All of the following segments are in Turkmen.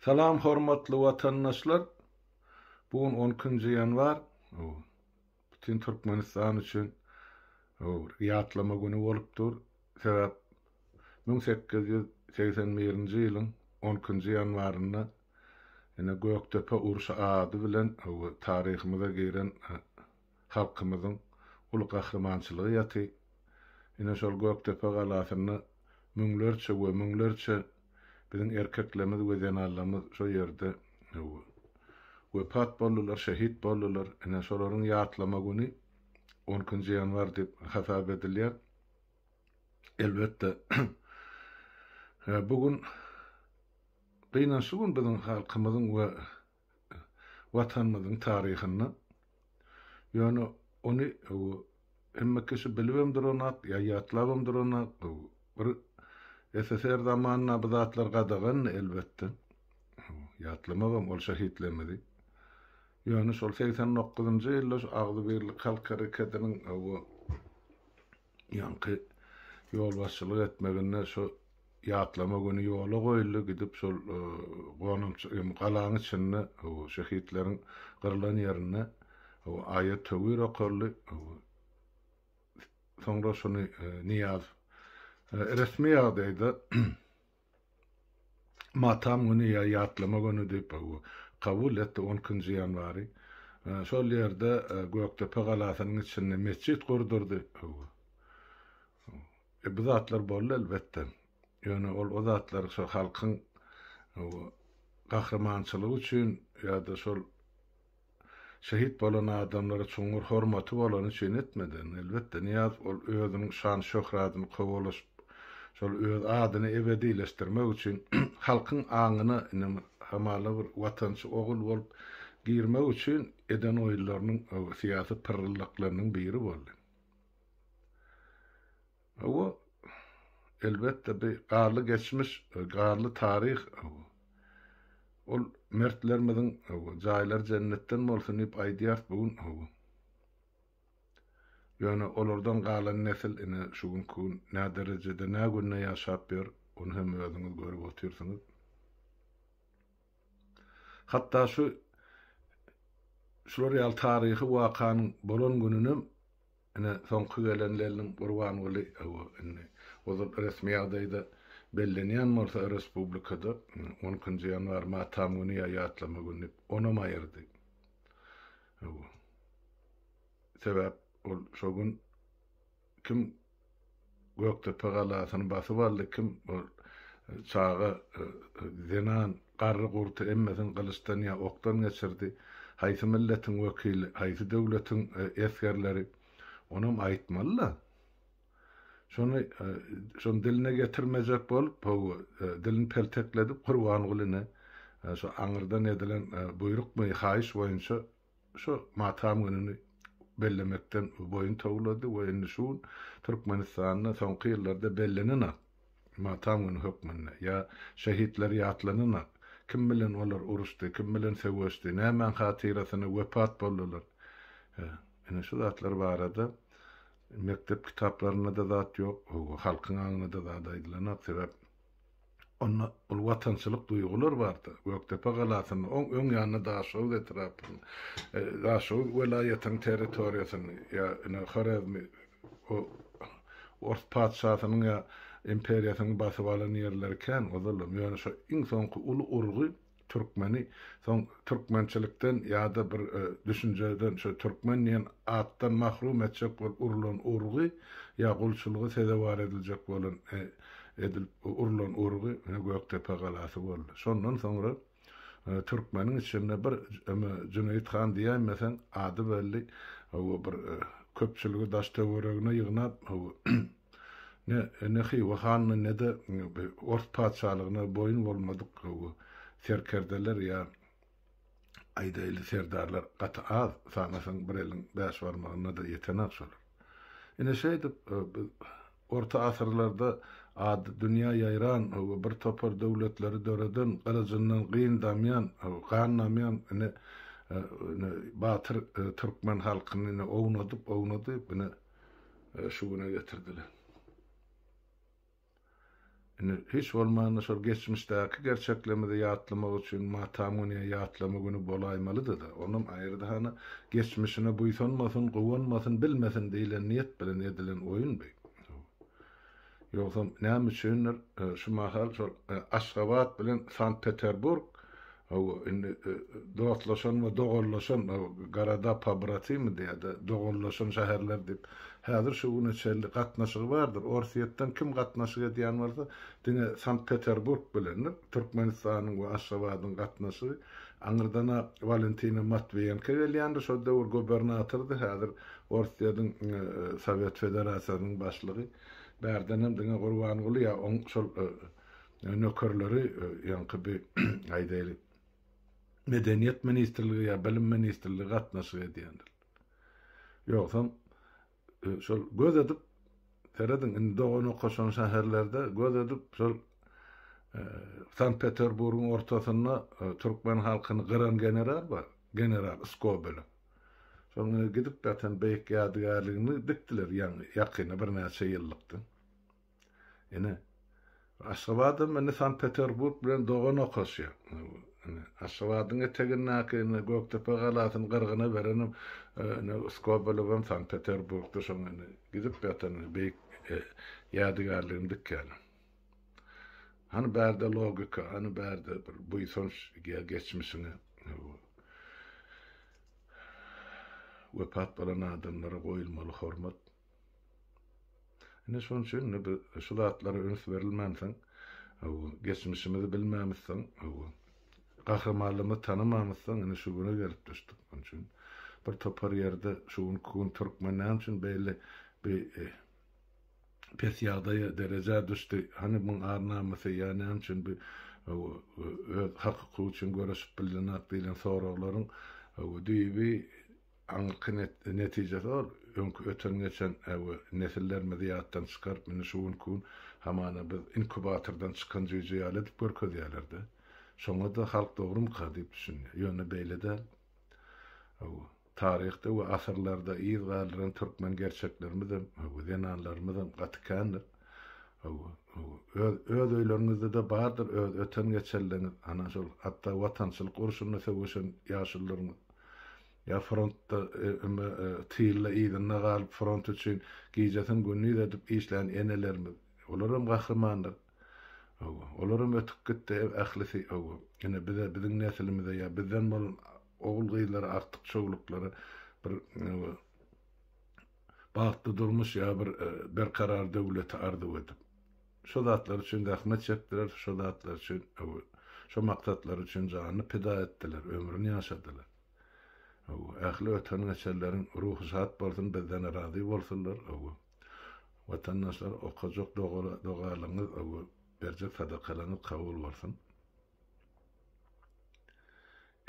Salam hormatly watandaşlar! Bu gün on ikinji ýanwar, bütin Türkmenistan üçin ýatlama güni bolup dur. Sebäp 1881-nji ýylyň on ikinji ýanwarynda ine Gökdepe urşy ady bilen taryhymyza giren halkymyzyň uly gahrymançylygy ýaty. Ine şol Gökdepe galasynda müňlerçe we müňlerçe biziň erkeklerimiz we zenanlarymyz şo ýerde wepat boldular, şehit boldular. Ine şolaryň ýatlama güni on ikinji ýanwar diýip hasap edilýär. Elbetde, bu gün gynançly gün biziň halkymyzyň we Watanymyzyň taryhynda. Ýöne ony hemme kişi bilibem duranok, ýa ýatlabam duranok. Bir SSR zamanynda bu zatlar gadagandy elbetde. Ýatlamagam ol şehitlerimizi. Ýöne şol 89-njy ýylda şu Agzybirlik halk herekediniň ýaňky ýolbaşçylyk etmeginde şu ýatlama güni ýola goýuldy, gidip şol gonamçy galaň içinde şehitleriň gyrlan ýerinde aýat töwir okaldy. Soňra şuny Nyýazow resmi ýagdaýda Matam güni ýa ýatlama güni diýip kabul etdi on ikinji ýanwary. Şol ýerde Gökdepe galasynyň içinde metjit gurdurdy. E, bu zatlar boldy elbetde. Ýöne ol o zatlary şo halkyň gahrymançylygy üçin ýa-da şol Şehit bolan adamlara çuňňur hormaty bolany üçin etmedi. Elbetde, Nyýazow ol özüniň şan-şöhradyny kowalaşyp, şol öz adyny ebedileşdirmek üçin halkyň aňyna indi hamala bir watançy ogul bolup girmek üçin eden oýunlarynyň, syýasy pyrryldaklarynyň biri boldy. Hawa, elbetde, bi garly geçmiş, garly taryh, hawa. Ol mertlerimiziň, hawa, jaýlary jennetden bolsun diýip aýdýarys bu gün, hawa. Ýöne olardan galan nesil ine şu günki gün näderejede, nä günde ýaşap ýör, ony hem özüňiz görüp otyrsyňyz. Hatda şu şular ýaly taryhy wakanyň bolan gününem Ine, soňky gelen Lelniň Gurbanguly, hawa, indi ozal resmi ýagdaýda bellenýän bolsa respublikada on ikinji ýanwar matam güni ýa ýatlama güni diýip, onam aýyrdy. Hawa. Sebäp ol şo gün kim Gökdepe galasyny basyp aldy, kim ol çaga, zenan, garry-gurty hemmesini gylyçdan ýa okdan geçirdi. Haýsy milletiň wekili, haýsy döwletiň esgerleri, onam aýtmaly-da. Şony, şony diline getirmejek bolup, hawa, dilini peltekledip Gurbanguly ine, şo aňyrdan edilen buýrukmy, haýyş boýunça şu matam gününi bellemekden boýun towlady we indi şu gün Türkmenistanda soňky ýyllarda bellenenak matam güni hökmünde ýa şehitler ýatlananak, kim bilen olar uruşdy, kim bilen söweşdi, nämäň hatyrasyna wepat boldular. Ine şu zatlar barada mekdep kitaplarynda-da zat ýok, halkyň aňynda-da zat aýdylanok, sebäp Onda ol watançylyk duýgular bardy. Gökdepe galasynda, oň öň ýanynda Daşoguz etrapynda, Daşoguz welaýatynyň territoriýasyny ýa ine Horezmi o ors patyşasynyň ýa imperiýasynyň basyp alan ýerleri kän ozalam. Ýöne şo iň soňky uly urgy Türkmeni soň türkmençilikden ýa-da bir düşünjeden şo türkmen diýen atdan mahrum etjek bolup urlan urgy ýa gulçulyga sezewar ediljek bolan edilip urlan urgy ine Gökdepe galasy boldy. Şondan soňra türkmeniň içinde bir Jüneýit han diýäýmeseň ady belli bir köpçüligi daş-töweregine ýygnap Ne ne Hywa hanyna, ne-de ors patyşalygyna boýun bolmadyk serkerdeler ýa aýdaýly serdarlar gaty az, sanasaň bir eliň bäş barmagyna-da ýetenak şolar. Ine şeýdip, biz orta asyrlarda ady dünýä ýaýran we bir topar döwletleri döreden, gylyjyndan gyn damýan, gan damýan ine ine batyr türkmen halkyny ine ownadyp, ownadyp ine şu güne getirdiler. Indi hiç bolmanda şol geçmişdäki gerçeklerimizi ýatlamak üçin matam güni ýa ýatlama güni bolaýmalydy-da. Onam aýyrdy hany geçmişine buýsanmasyn, guwanmasyn, bilmesin diýlen niýet bilen edilen oýun bi. Ýogsam näme üçindir şu mahal şol Aşgabat bilen Sankt-Peterburg hawa indi dostlaşan we doganlaşan goroda pobratimy diýýär-de doganlaşan şäherler diýip häzir şu güne çenli gatnaşygy bardyr. Orsýetden kim gatnaşyk edýän bolsa diňe Sankt-Peterburg bilendir Türkmenistanyň we Aşgabadyň gatnaşygy. Aňyrdan-a Walentina Matwiýenko gelýändir şol döwür gubernatordy häzir Orsýetiň Sowet Federasiýasynyň başlygy. Bärdenem diňe Gurbanguly ýa oň şol nökerleri ýaňky bi aýdaýly Medeniýet ministrligi ýa Bilim ministrligi gatnaşyk edýändir. Ýogsam şol göz edip serediň indi dogan okaşan şäherlerde göz edip şol Sankt Peterburgyň ortasynda türkmen halkyny gyran general bar, general Skobelew. Soň ine gidip ýatan beýik ýadygärligini dikdiler ýaňy ýakynda birnäçe ýyllykdan. Ine, Aşgabadam indi Sankt-Peterburg bilen dogan okaşýar. Ine, Aşgabadyň etegindäki ine Gökdepe galasyny gyrgyna berenem ine Skobelewem Sankt-Peterburgda şoň ine gidip ýatan beýik ýadygärligini dikýärler. Hany bärde logika, hany bärde bir buýsanç geçmişiňe. Wepat bolan adamlara goýulmaly hormat. Ine şonuň üçin indi biz şu zatlara üns berilmänsoň, geçmişimizi bilmämizsoň, gahrymanlygymyzy tanamamyzsoň ine şu güne gelip düşdük. Şonuň üçin bir topar ýerde şu günki gün türkmen näme üçin beýle bir pes ýagdaýa, derejä düşdi, hany muň ar-namysy ýa näme üçin bu öz hak-hukugy üçin göreşip bilenok diýlen soraglaryň düýbi, aňyrky netijesi ol, öňki öten-geçen nesillerimizi ýatdan çykaryp, indi şu günki gün hamana biz inkubatordan çykan jüýje ýaly edip görkezýärler-de. Şoňa-da halk dogrumyka diýip düşünýär. Ýöne beýle däl. Taryhda we asyrlarda yz galdyran türkmen gerçeklerimizem, zenanlarymyzam gaty kändir. Öz öz öýleriňizde-de bardyr öz öten-geçenleriňiz, ana şol hatda Watançylyk urşunda söweşen ýaşulularyňyz ýa frontda tylda yzynda galyp front üçin gijesini gündiz edip işlän enelerimiz, olaram gahrymandyr. Olaram ötüp gitdi ählisi, ine bize biziň neslimize ýa bizden bolan Ogul-gyzlara artyk çowluklara bir bagtly durmuş ýa bir berkarar döwleti arzuw edip, şo zatlar üçin zähmet çekdiler, şo zatlar üçin, şo maksatlar üçin janyny pida etdiler, ömrüni ýaşadylar. Ähli öten-geçenleriň ruhy şat bolsun, bizden razy bolsunlar. Watandaşlar, okajak dogalaryňyz, berjek sadakalaryňyz kabul bolsun.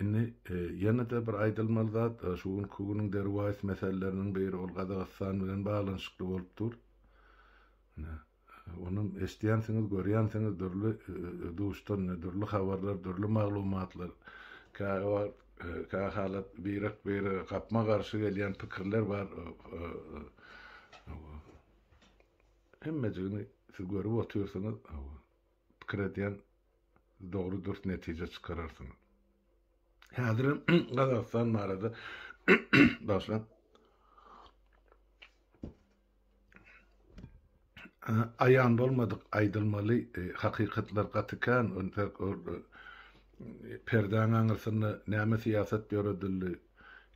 Indi ýene-de bir aýdylmaly zat, şu günki günüň derwaýys meseleleriniň biri ol Gazagystan bilen baglanyşykly bolup dur. Ine, onam eşidýänsiňiz, görýänsiňiz dürli duşdan dürli habarlar, dürli maglumatlar. Käwagt, kähalat birek-birege gapma-garşy gelýän pikirler bar. Hemmejigini siz görüp otyrsyňyz. Pikir edýän dogry dürs netije çykararsyňyz. Häzirem Gazagystan barada başlap aýan bolmadyk aýdylmaly e, hakykatlar gaty kän. E, perdäň aňyrsynda näme syýasat ýöredildi,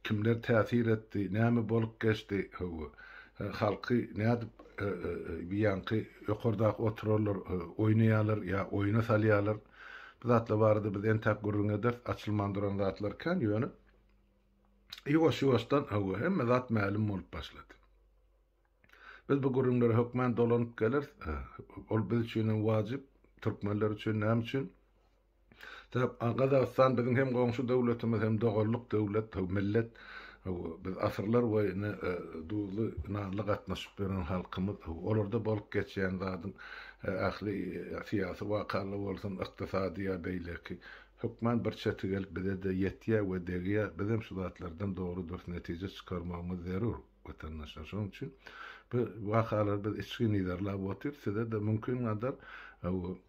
Kimler täsir etdi, näme bolup geçdi, hawa, halky nädip ýaňky ýokardaky oturanlar oýnaýarlar ýa oýna salýarlar. Bu zatlar barada biz entäk gürrüň ederis, açylman duran zatlar kän, ýöne ýuwaş-ýuwaşdan, hawa, hemme zat mälim bolup başlady. Biz bu gürrüňlere hökmän dolanyp geleris. Ol biz üçin hem wajyp, türkmenler üçin näme üçin? Sebäp Gazagystan biziň hem goňşy döwletimiz hem doganlyk döwlet, millet. Biz asyrlar boýy ine duzly, nanly gatnaşyp ýören halkymyz. Olarda bolup geçýän zadyň ähli syýasy wakalar bolsun, ykdysady ýa beýleki, hökman bir çeti gelip bize-de ýetýär we degýär. Bizem şu zatlardan dogry-dürs netije çykarmagymyz zerur, watandaşlar. Şonuň üçin. Bu wakalary biz içgin yzarlap otyrys. Size-de mümkingadar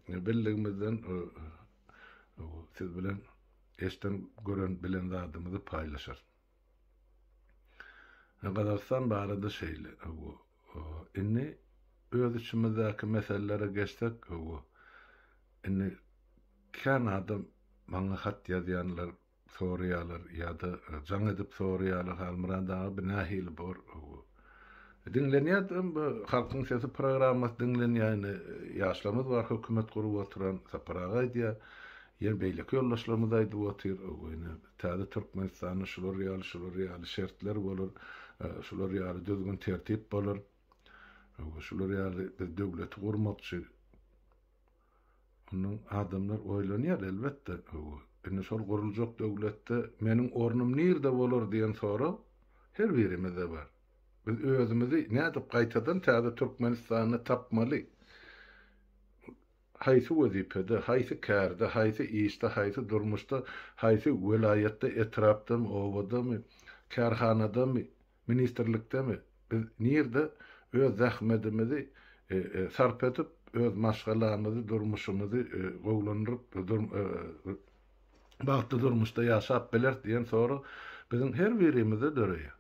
bildigimizden siz bilen eşden gören bilen zadymyzy paýlaşarys. Gazagystan barada şeýle. Indi öz içimizdäki meselelere geçsek, indi kän adam maňa hat ýazýanlar soraýarlar ýa-da jaň edip soraýarlar, Halmyrat aga bu nähili bor? Diňlenýär bu Halkyň sesi programmasy diňlenýär indi ýaşlarymyz bar hökümet gurup oturan Sapar aga aýdýar, ýene beýleki ýoldaşlarymyz aýdyp otyr, ine täze Türkmenistanda şular ýaly şular ýaly şertler bolar, şular ýaly düzgün tertip bolar, şular ýaly biz döwleti gurmakçy. Ondan adamlar oýlanýar elbetde. Indi şol guruljak döwletde meniň ornum nirde bolar diýen sorag her birimizde bar. Biz özümizi nädip gaýtadan täze Türkmenistanda tapmaly? Haýsy wezipede, haýsy kärde, haýsy işde, haýsy durmuşda, haýsy welaýatda, etrapdamy, obadamy, kärhanadamy, Ministrlikdemi? Biz nirde öz zähmedimizi sarp edip, öz maşgalamyzy, durmuşymyzy gowulandyryp, bagtly durmuşda ýaşap bileris diýen sorag biziň her birimizde döreýär.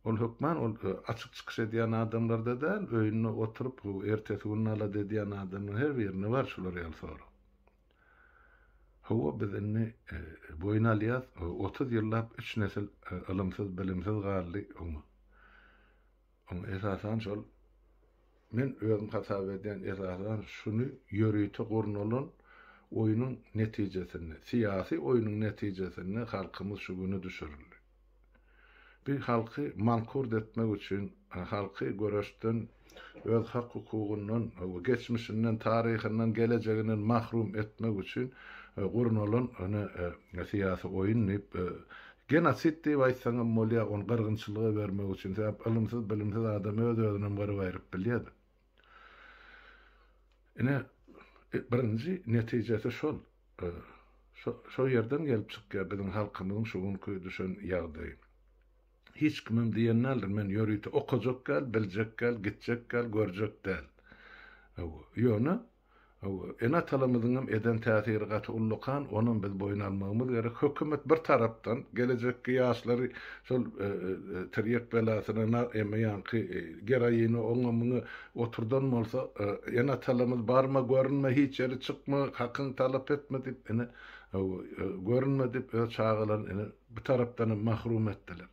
Ol hökman ol açyk çykyş edýän adamlarda däl, öýünde oturyp, ertesi gününi alada edýän adamlaryň her birinde bar şular ýaly sorag. Hawa, biz indi boýun alýas, 30 ýyllap üç nesil ylymsyz, bilimsiz galdy oňa. Oňa esasan şol men özüm hasap edýän esasan şuny ýörite gurnalan oýnuň netijesinde, syýasy oýnuň netijesinde halkymyz şu güne düşürildi. Bir halky mankurt etmek üçin, halky göreşden, öz hak-hukugyndan, geçmişinden, taryhyndan, gelejeginden mahrum etmek üçin gurnalan syýasy oýun diýip, genosid diýip aýtsaňam bolýar, ony gyrgynçylyga bermek üçin. Sebäp ylymsyz, bilimsiz adam öz-özünem gyryp aýryp bilýär-de. Ine, birinji netijesi şol. Şo, şo ýerden gelip çykýar biziň halkymyzyň şu günki düşen ýagdaýy. Hiç kimem diýen däldir, men ýörite okajak däl, biljek däl, gitjek däl, görjek däl. Hawa, ýöne, hawa, ene-atalarymyzyňam eden täsiri gaty ullakan, onam biz boýun almagymyz gerek. Hökümet bir tarapdan gelejekki ýaşlary şol tirýek belasyna, na, eme ýaňky geroine oňa-muňa Oturdan bolsa, ene-atalarymyz barma, görünme, hiç ýere çykma, hakyňy talap etme diýip, ene, görünme diýip, öz çagalaryny ene, bu tarapdan hem mahrum etdiler.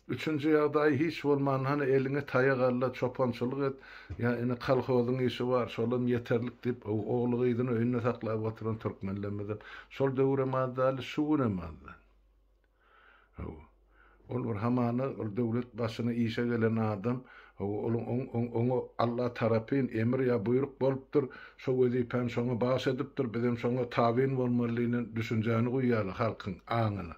Üçünji ýagdaýy hiç bolmanda hany eliňe taýak al-da, çopançylyk et, ýa ene kolhozyň işi bar, şolam ýeterlik diýip, ogly-gyzyny öýünde saklap oturan türkmenlerimizem şol döwürem az däldi, şu günem az däl. Hawa. Ol bir hamana ol döwlet başyna işe gelen adam, hawa, onuň oň oň oňa Alla tarapyn emir ýa buýruk bolupdyr, şo wezipäni şoňa bagyş edipdir, bizem şoňa tabyn bolmaly diýlen düşünjäni guýýarlar halkyň aňyna.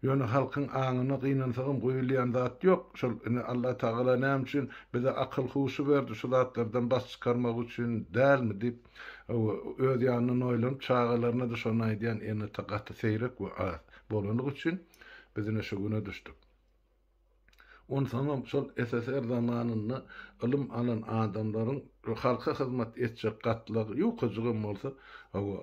Ýöne halkyň aňyna gynansagam guýulýan zat ýok, şol ine Allatagala näme üçin bize akyl-huşy berdi, şu zatlardan baş çykarmak üçin dälmi diýip, Hawa, öz ýanyndan oýlanyp, çagalaryna-da şony aýdýan ene-ata gaty seýrek we az bolany üçin biz ine şu güne düşdük. Onsoňam şol SSR zamanynda ylym alan adamlaryň halka hyzmat etjek gatlagy ýukajygam bolsa, hawa,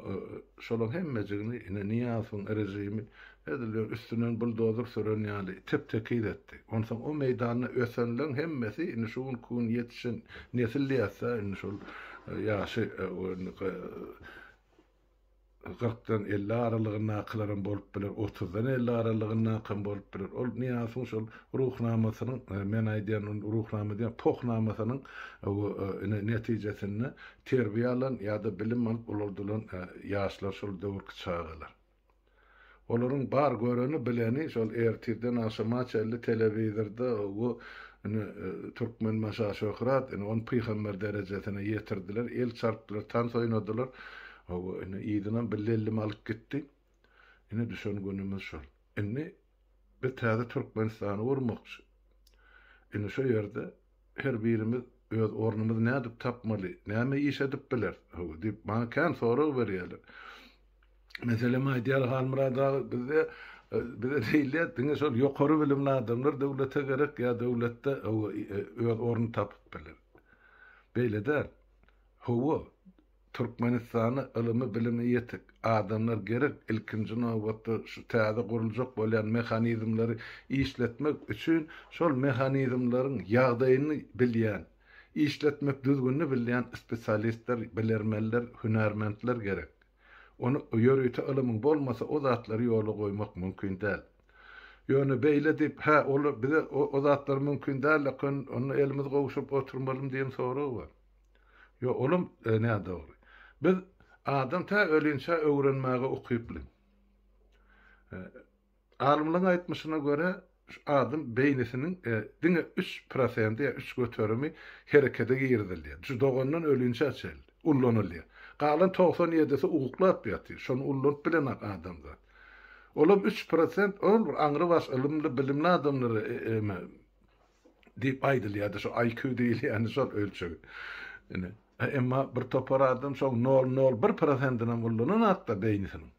şolaň hemmejigini ine Nyýazowyň režimi Edil bir üstünden buldozer süren ýaly tep-tekiz etdi. Onsoň o meýdanda ösenleň hemmesi indi şu günki gün ýetişen nesil diýäs-dä, indi şol ýaşy kyrkdan elli aralygyndakylaram bolup biler, otuzdan elli aralygyndakam bolup biler. Ol Nyýazowyň şol Ruhnamasynyň, men aýdýan Ruhnama diýýän, Pohnamasynyň ine netijesinde terbiýe alan ýa-da bilim alyp ulaldylan ýaşlar şol döwürki çagalar. Olaryň bar göreni bileni şol ertirden agşama çenli telewizorda bu ine Türkmenbaşa şöhrat ine ony pygamber derejesine ýetirdiler, el çarpdylar, tans oýnadylar. Hawa ine yzynam bir lellim alyp gitdi. Ine düşen günümiz şol. Indi biz täze Türkmenistany gurmakçy. Ine şo ýerde her birimiz öz ornumyzy nädip tapmaly, näme iş edip bileris? Hawa diýip maňa kän sorag berýärler. Meselem aýdýar Halmyrat aga bizde bize diýilýär, diňe şol ýokary bilimli adamlar döwlete gerek ýa döwletde öz ornuny tapyp biler. Beýle däl. Hawa, Türkmenistana ylymy-bilimi ýetik adamlar gerek, ilkinji nobatda şu täze guruljak bolýan mehanizmleri işletmek üçin şol mehanizmleriň ýagdaýyny bilýän, işletmek düzgünini bilýän spesialistler, bilermenler, hünärmentler gerek. Ony ýörite ylymyň bolmasa o zatlary ýola goýmak mümkin däl. Ýöne beýle diýip, hä, ol bize o zatlar mümkin däl eken, onda elimizi gowşuryp oturmalymy diýen sorag bar. Ýok, olam nädogry. Biz adam tä ölinçä öwrenmäge ukyply. Alymlaryň aýtmyşyna görä, şu adam beýnisiniň diňe üç prosendi ýa üç göterimi herekete girizilýär. Şu dogandan ölinçä çenli ullanylýar. Galan 97-si uklap ýatyr. Şony ullanyp bilenok adamzat. Olam 3% ol bir aňrybaş ylymly, bilimli adamlara diýip aýdylýardy, şo IQ diýilýäni şol ölçegi. Ine, emma bir topar adam şoň nol nol bir prosentinem ullananakda beýnisiniň.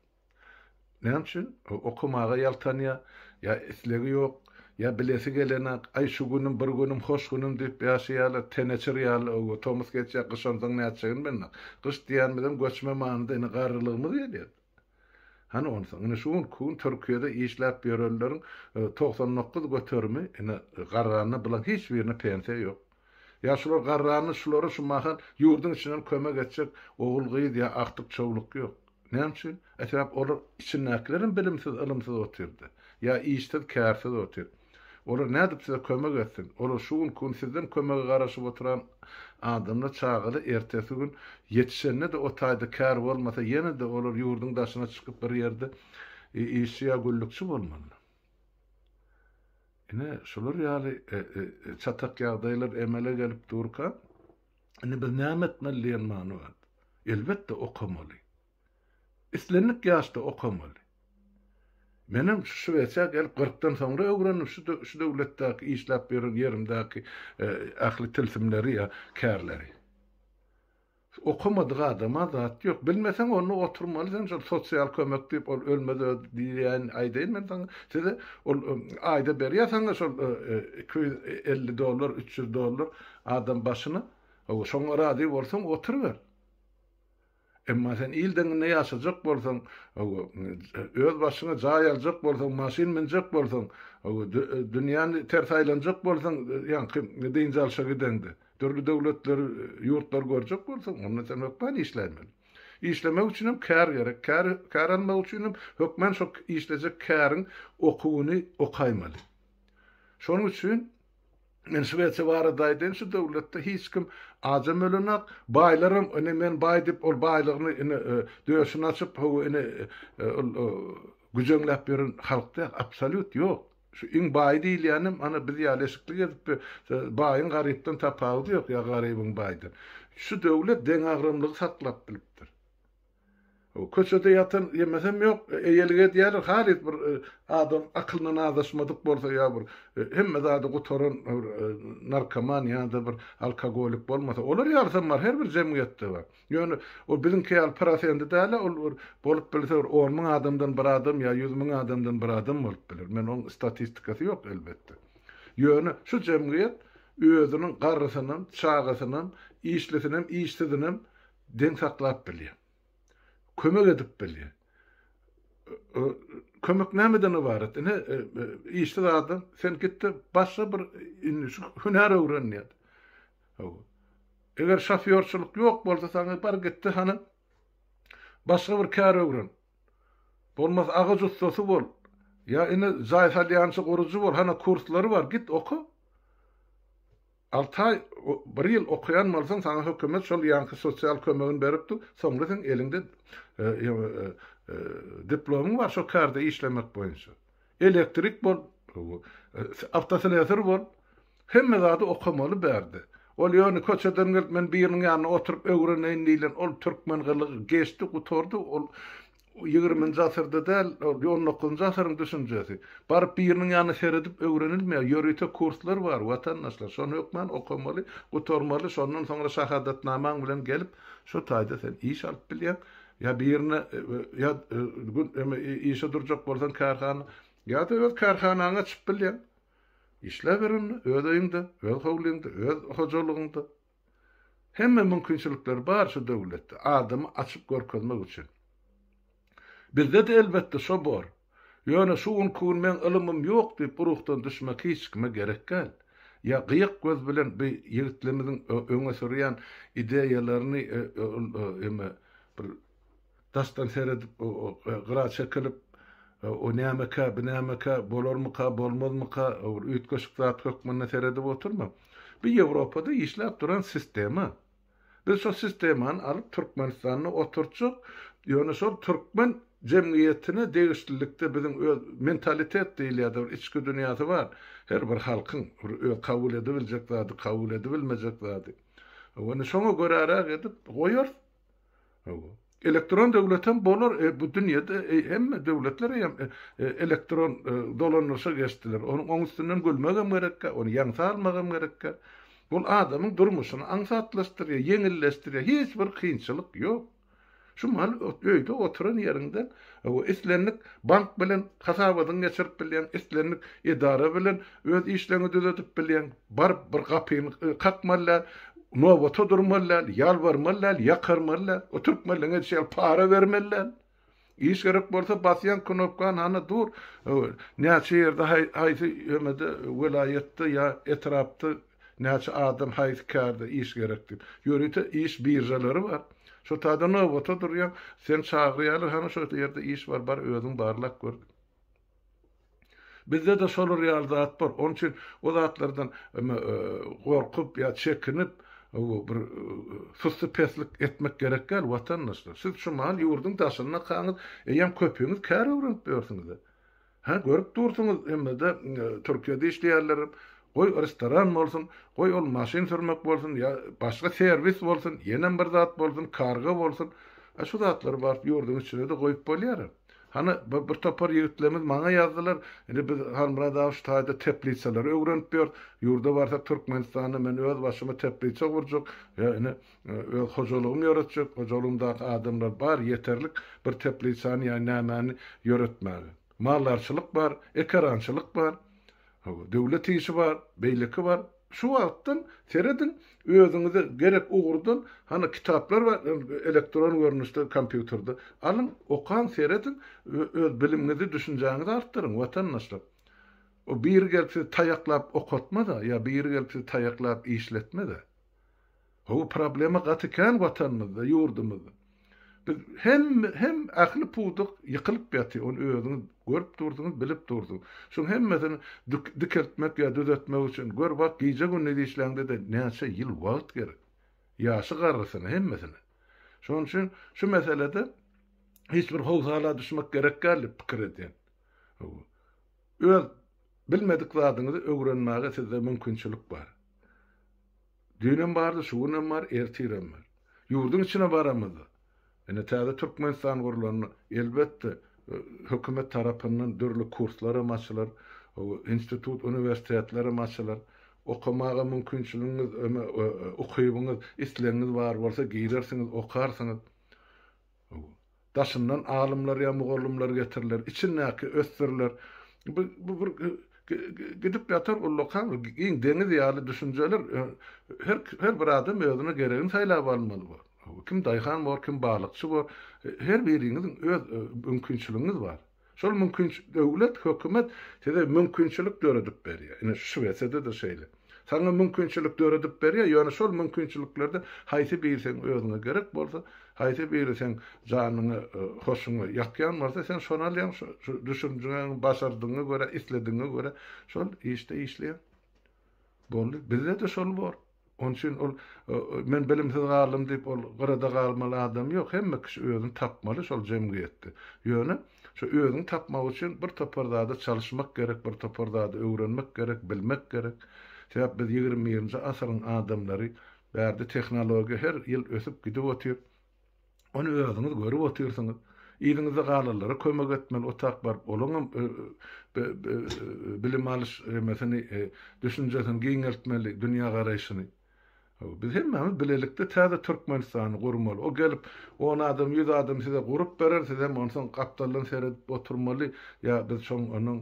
Näme üçin? Okamaga ýaltanýar, ýa islegi ýok, ýa bilesi gelenak, aý şu günüm bir günüm hoş günüm diýip ýaşaýarlar, teneçir ýaly, owa, tomus geçýär, gyş onsoň nätjegini bilenok. Gyş diýýänimizem göçme manyda ine garrylygymyz gelýär. Hany onsoň, ine şu günki gün Türkiýede işläp ýörenleriň 99 göterimi ine garranda bulaň hiç birine pensiýa ýok. Ýa şular garranda şulara şu mahal ýurduň içinden kömek etjek ogul-gyz ýa agtyk-çowluk ýok. Näme üçin? E sebäp olar içindäkilerem bilimsiz, ylymsyz otyrdy. Ýa işsiz, kärsiz otyr. Olar nädip size kömek etsin? Olar şu günki gün sizden kömege garaşyp oturan adamlar çagaly ertesi gün ýetişende-de o taýda kär bolmasa ýene-de olar ýurduň daşyna çykyp bir ýerde işçi ýa gullukçy bolmalylar. Ine şular ýaly çatak ýagdaýlar emele gelip durka indi biz näme etmeli diýen many bar. Elbetde okamaly. Islendik ýaşda okamaly. Menem şu Şwesiýa gelip kyrkdan soňra öwrendim şu şu döwletdäki işläp ýören ýerimdäki ähli tilsimleri ýa kärleri. Okamadyk adama zat ýok. Bilmeseň onda oturmaly sen şol sosial kömek diýip ol ölmez ödi diýýän aýdaýyn men saňa size ol aýda berýär saňa şol 250 dollar 300 dollar adam başyna. Şoňa razy bolsaň oturyber. Emma sen il deňinde ýaşajak bolsaň, öz başyňa jaý aljak bolsaň, maşyn münjek bolsaň, dünýäni ters aýlanjak bolsaň, ýaňky dynç alşa gideňde, dürli döwletleri, ýurtlary görjek bolsaň, onda sen hökman işläýmeli. Işlemek üçin hem kär gerek. Kär, kär almak üçin hem hökman şo işlejek käriň okuwyny okaýmaly. Şonuň üçin Men Şwesiýa barada aýdaýyn, şu döwletde hiç kim ajam ölenak, baýlaram ine men baý diýip ol baýlygyny ine döşüni açyp hawa ine ol güjeňläp ýören halk däl, absolýut ýok. Şu iň baý diýilýänem ana biz ýaly eşikli gezip baýyň garypdan tapawudy ýok ýa garybyň baýdan. Şu döwlet deňagramlygy saklap bilipdir. Köçede ýatan ýemesem ýok, eýelik edýärler, halys bir adam akylyndan azaşmadyk bolsa ýa bir hemme zady gutaran bir narkoman ýa-da bir alkogolik bolmasa, olar ýalysam bar, her bir jemgyýetde bar. Ýöne ol biziňki ýaly prosendi däl-de, ol bir bolup bilse bir 10 müň adamdan bir adam ýa 100 müň adamdan bir adam bolup biler. Men oň statistikasy ýok elbetde. Ýöne şu jemgyýet özüniň garrysynam, çagasynam, işlisinem, işsizinem deň saklap bilýär. Kömek edip bilýär. Kömek nämeden ybarat? Ine, işsiz adam, sen git-de başga bir indi şu hünär öwren diýýär. Hawa. Eger şofýorçylyk ýok bolsa saňa bar git-de hany başga bir kär öwren. Bolmasa agaç ussasy bol. Ýa ine jaý salýançy gurujy bol. Hany kurslary bar, git oka. Alty aý, bir ýyl okaýan bolsaň, saňa hökümet şol ýaňky sosial kömegini berip dur, soňra seň eliňde diplomyň bar şo kärde işlemek boýunça. Elektrik bol, awtoslesar bol, hemme zady okamaly bärde. Ol ýöne köçeden gelip men biriniň ýanynda oturyp öwreneýin diýlen ol türkmen gylygy geçdi, gutardy, ol Ýigriminji asyrda däl, ol on dokuzynjy asyryň düşünjesi. Baryp biriniň ýanyna seredip öwrenilmeýär. Ýörite kurslar bar, watandaşlar. Şony hökman okamaly, gutarmaly, şondan soňra şahadatnamaň bilen gelip, şo taýda sen iş alyp bilýäň. Ýa birine, ýa gün işe durjak bolsaň kärhana. Ýa-da öz kärhanaňy açyp bilýäň. Işläber onda, öz öýüňde, öz howlyňda, öz hojalygyňda. Hemme mümkinçilikler bar şu döwletde, adamy açyp görkezmek üçin. Bizde-de elbetde şo bor. Ýöne şu günki gün meň ylymym ýok diýip bu ruhdan düşmek hiç kime gerek däl. Ýa gyýak göz bilen bi ýigitlerimiziň öňe sürýän ideýalaryny ol eme bir daşdan seredip gyra çekilip o nämekä bi nämekä bolarmyka bolmazmyka bir üýtgeşik zat hökmünde seredip oturma. Bi Ýewropada işläp duran sistema. Biz şo sistemany alyp Türkmenistanda oturtjak, ýöne şol türkmen jemgyýetine degişlilikde biziň öz mentalitet diýilýär-de bir içki dünýäsi bar. Her bir halkyň bir öz kabul edebiljek zady, kabul edibilmejek zady. Indi şoňa göräräk edip goýarys. Hawa. Elektron döwletem bolar, e, bu dünýede e, hemme döwletler hem e, e, elektron e, dolandyryşa geçdiler. Onuň oň üstünden gülmegem gerekkä, ony ýaňsa almagam gerekkä. Ol adamyň durmuşyny aňsatlaşdyrýar, ýeňilleşdirýär. Hiç bir kynçylyk ýok. Şu mahal öýde oturan ýeriňden hawa, islendik bank bilen hasabatyňy geçirip bilýäň, islendik edara bilen öz işleriňi düzedip bilýäň. Baryp bir gapyny kakmaly däl, nobata durmaly däl, ýalbarmaly däl, ýakarmaly däl. O türkmenleň edişi ýaly para bermeli däl. Iş gerek bolsa basýaň knopkany hana dur. Näçe ýerde haýsy ýemede welaýatda ýa etrapda näçe adam haýsy kärde iş gerek diýip. Ýörite iş biržalary bar. Şo taýda nobata durýaň, seni çagyrýarlar hana şo ýerde iş bar bar özüň barlap gör. Bizde-de şolar ýaly zat bar. Onuň üçin o zatlardan gorkup ýa çekinip bir sussupeslik etmek gerek däl, watandaşlar. Siz şu mahal ýurduň daşyndakaňyz eýýäm köpüňiz kär öwrenip ýörsüňiz-ä. Hä, görüp dursuňyz, hemme-de Türkiýede işleýänlerem, goý restoran bolsun, goý ol maşyn sürmek bolsun ýa başga serwis bolsun, ýenem bir zat bolsun, kargo bolsun. A şu zatlary baryp ýurduň içine-de goýup bolýar-a. Hany, bir topar ýigitlerimiz maňa ýazdylar, indi biz Halmyrat aga şu taýda teplisalary öwrenip ýörüs, ýurda barsak Türkmenistanda men öz başyma teplisa gurjak, ýa ine, öz hojalygymy ýöretjek, hojalygymdaky adamlar bar, ýeterlik bir teplisany ýa nämäni ýöretmäge. Maldarçylyk bar, ekerançylyk bar. Hawa, döwlet işi bar, beýleki bar. Şu wagtdan serediň, özüňize gerek ugurdan hany kitaplar bar, elektron görnüşde kompýuterde. Alyň, okaň, serediň, öz bilimiňizi, düşünjäňizi artdyryň, watandaşlar. O biri gelip sizi taýaklap okatmaz-a, ýa biri gelip sizi taýaklap işletmez-ä. Hawa problema gaty kän watanymyzda ýurdumyzda. Biz hemme hem ähli pudak ýykylyp ýatyr ony özüňiz görüp dursuňyz bilip dursuňyz. Şuň hemmesini dikeltmek ýa düzetmek üçin gör bak gije gündiz işläňdede näçe ýyl wagt gerek. Ýaşy garrysyna hemmesine. Şonuň üçin şu meselede hiç bir howsala düşmek gerek däl diýip pikir edýän. Hawa. Öz bilmedik zadyňyzy öwrenmäge sizde mümkinçilik bar. Düýnem bardy, şu günem bar, ertirem bar. Ýurduň içine baramyzda, ine täze Türkmenistan gurlanda, elbetde, hökümet tarapyndan dürli kurslaram açylar, institut, uniwersitetlerem açylar. Okamaga mümkinçiligiňiz, ukybyňyz, islegiňiz bar bolsa girersiňiz, okarsyňyz. Daşyndan alymlar ýa mugallymlar getiriler, içindäki ösdüriler. Bu bu bir gidip ýatar ullakan bir giň deňiz ýaly düşünjeler. Her her bir adam özüne geregini saýlap almaly bor. Kim daýhan bor, kim balykçy bor. Her biriňiziň öz mümkinçiligiňiz bar. Şol mümkinçi döwlet, hökümet size mümkinçilik döredip berýär. Ine, Şwesiýada-da şeýle. Saňa mümkinçilik döredip berýär, ýöne şol mümkinçiliklerden haýsy biri seň özüňe gerek bolsa, haýsy biri seň janyňa, hoşuňa ýakýan bolsa, sen şony alýaň, şu düşünjäňe, başardygyňa görä, isledigiňe görä şol işde işleýäň. Boldy. Bizde-de şol bor. Onuň üçin ol men bilimsiz galdym diýip ol gyrada galmaly adam ýok. Hemme kişi özüni tapmaly şol jemgyýetde. Ýöne şo özüňi tapmak üçin bir topar zada çalyşmak gerek, bir topar zady öwrenmek gerek, bilmek gerek. Sebäp biz 21-nji asyryň adamlary, bärde tehnologiýa her ýyl ösüp gidip otyr. Ony özüňiz görüp otyrsyňyz. Yzyňyzda galanlara kömek etmeli, otap baryp olaňam bilim alyş emesini, düşünjesini giňeltmeli, dünýägaraýşyny. Biz hemmämiz bilelikde täze Türkmenistany gurmaly. O gelip on adam, ýüz adam size gurup berer, sizem onsoň gapdaldan seredip oturmaly, ýa biz şoň onuň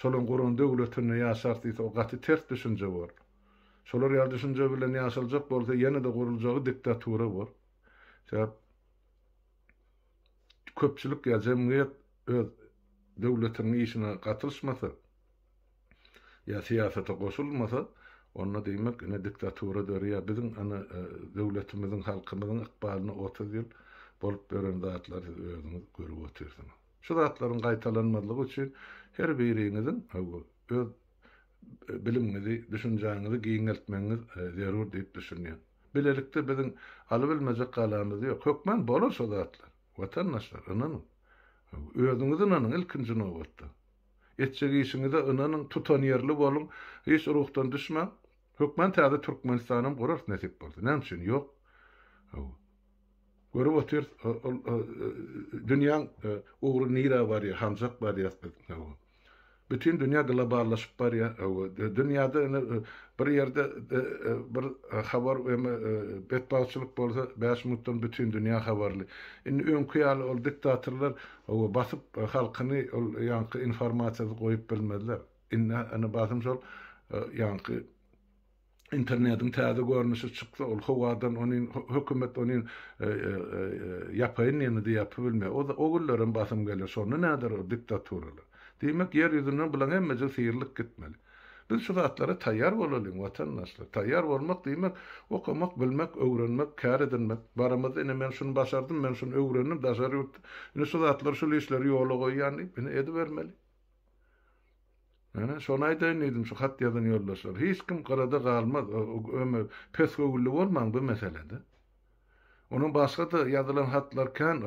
şolaň guran döwletinde ýaşarys diýse o gaty ters düşünje bor. Şolar ýaly düşünje bilen ýaşaljak bolsa ýene-de guruljagy diktatura bor. Sebäp köpçülik ýa jemgyýet öz döwletiniň işine gatylyşmasa, ýa syýasata goşulmasa, onda diýmek ine diktatura döreýär. Biziň ana döwletimiziň, halkymyzyň ykbalyna 30 ýyl bolup ýören zatlary siz özüňiz görüp otyrsyňyz. Şu zatlaryň gaýtalanmazlygy üçin her biriňiziň öz bilimiňizi, düşünjäňizi giňeltmegiňiz zerur diýip düşünýän. Bilelikde biziň alybilmejek galamyz ýok. Hökman bolar şo zatlar. Watandaşlar, ynanyň. Özüňiz ynanyň ilkinji nobatda. Etjek işiňize ynanyň, tutanýerli boluň, hiç ruhdan düşmäň. Hökman täze Türkmenistanam gurarys nesip bolsa. Näme üçin ýok? Hawa. Görüp otyrys, ol dünýäň ugry nirä barýar, hanjak barýas biz. Hawa. Bütin dünýä globallaşyp barýar. Dünýäde ine bir ýerde bir habar eme betbagtçylyk bolsa 5 minutdan bütin dünýä habarly. Indi öňki ýaly ol diktatorlar basyp halkyny ol ýaňky informasiýasy goýup bilmezler. Indi ine basym şol ýaňky internetiň täze görnüşi çyksa ol howadan ony hökümet ony ýapaýyn diýende ýapyp bilmeýär. O o günlerem basym geler. Şonda näder o diktaturalar. Diýmek ýer ýüzünden bulaň hemmejigi syrylyp gitmeli. Biz şu zatlara taýýar bolalyň watandaşlar. Taýýar bolmak diýmek okamak, bilmek, öwrenmek, kär edinmek. Baramyzda ine men şuny başardym, men şuny öwrendim daşary ýurtda. Ine şu zatlary şul işleri ýola goýýan diýip ine edibermeli. Ene, şony aýdaýyn diýdim, şu hat ýazan ýoldaşlar. Hiç kim gyrada galmaz, öme pesgöwünli bolmaň bu meselede. Onuň başga-da ýazylan hatlar kän,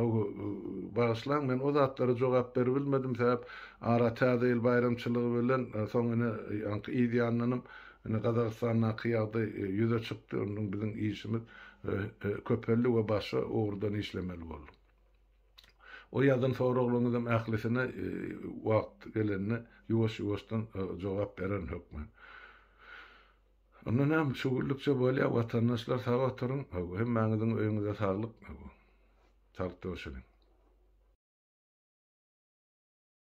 bagyşlaň, men o zatlara jogap beribilmedim, sebäp ara Täze ýyl baýramçylygy bilen, soň ine, ýaňky yz ýanyndanam ine Gazagystandaky ýagdaý ýüze çykdy, ondan biziň işimiz köpeldi we başga ugurdan işlemeli bolduk. O ýazan soraglaryňyzam ählisine wagt gelende ýuwaş-ýuwaşdan jogap bererin hökman. Onda näme, şu günlükçe bolýar, watandaşlar sag oturyň, hemmäňiziň öýüňize saglyk, saglyk görşeliň.